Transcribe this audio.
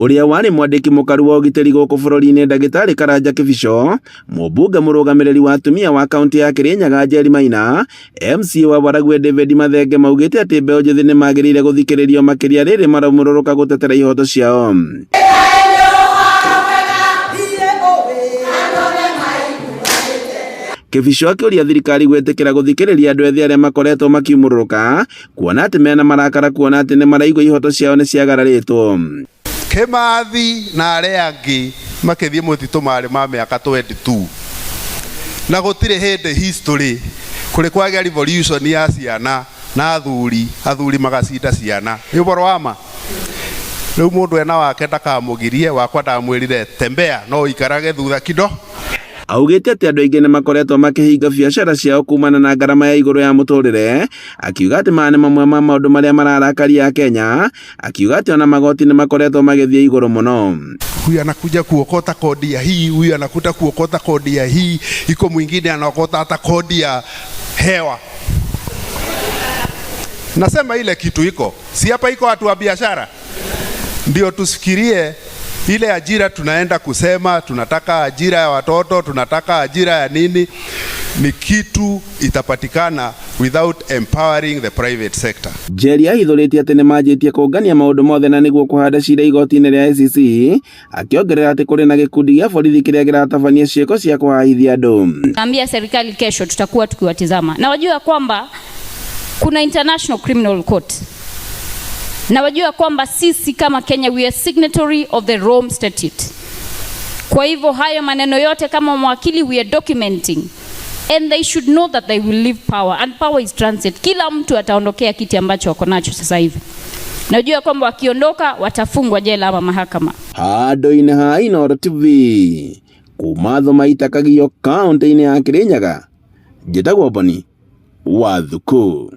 Ũrĩa warĩ mwandĩki mũkaru wa ũgitĩri gũkũ bũrũri-inĩ ndagĩtarĩ Karanja Kĩbicho, mũmbunge mũrũgamĩrĩri wa atumia wa kaũntĩ ya Kĩrĩnyaga Njeri Maina, MCA wa Waragwe David Mathenge maugĩte atĩ mbeũ njĩthĩ nĩ magĩrĩire gũthikĩrĩrio makĩria rĩrĩ maraumũrũrũka gũtetera ihoto ciao. Kĩbicho akĩũria thirikari gwĩtĩkĩra gũthikĩrĩria andũ ethĩ arĩa makoretwo makiumũrũrũka kuona atĩ mena marakara kuona atĩ nĩ maraigua ihoto ciao nĩ ciagararĩtwo. Kĩmathi na arĩa angĩ makĩthiĩ mũtitũ marĩ ma mĩaka 22 na gũtirĩ hĩndĩ history kũrĩ kwagĩa revolution ya ciana na athuri, athuri magacinda ciana. Nĩ ũhoro wa ma. Rĩu mũndũ ena wake ndakamũgirie, wakwa ndamwĩrire tembea no ũikarage thutha kido. Augĩte atĩ andũ aingĩ nĩ makoretwo makĩhinga biacara ciao kumana na ngarama ya igũrũ ya mũtũrĩre, akiuga atĩ maya nĩ mamwe ma maũndũ marĩa mararakaria Akenya, akiuga atĩ ona magoti nĩ makoretwo magĩthiĩ igũrũ mũno. Huyu anakuja kuokota kodi ya hii, huyu anakuja kuokota kodi ya hii, iko mwingine anaokota hata kodi ya hewa. Nasema ile kitu iko, si hapa iko watu wa biashara, ndio tusikirie ile ajira tunaenda kusema tunataka ajira ya watoto, tunataka ajira ya nini, ni kitu itapatikana without empowering the private sector. Njeri ahithũrĩtie atĩ nĩ manjĩtie kũngania maũndũ mothe na nĩguo kũhanda cira igoti-inĩ rĩa ICC, akĩongerera atĩ kũrĩ na gĩkundi gĩa borithi kĩrĩa kĩratabania ciĩko cia kũhahithia andũ. Naambia serikali kesho tutakuwa tukiwatizama, na wajua kwamba kuna International Criminal Court, na wajua kwamba sisi kama Kenya we are signatory of the Rome Statute. Kwa hivyo hayo maneno yote kama mawakili we are documenting and they should know that they will leave power and power is transit. Kila mtu ataondokea kiti ambacho wako nacho sasa hivi. Najua kwamba wakiondoka watafungwa jela ama mahakama. Handũ-inĩ ha Inooro TV kuma Thoma Kagio kaũntĩ-inĩ ya Kĩrĩnyaga, njĩtagwo Boni wa Thuku.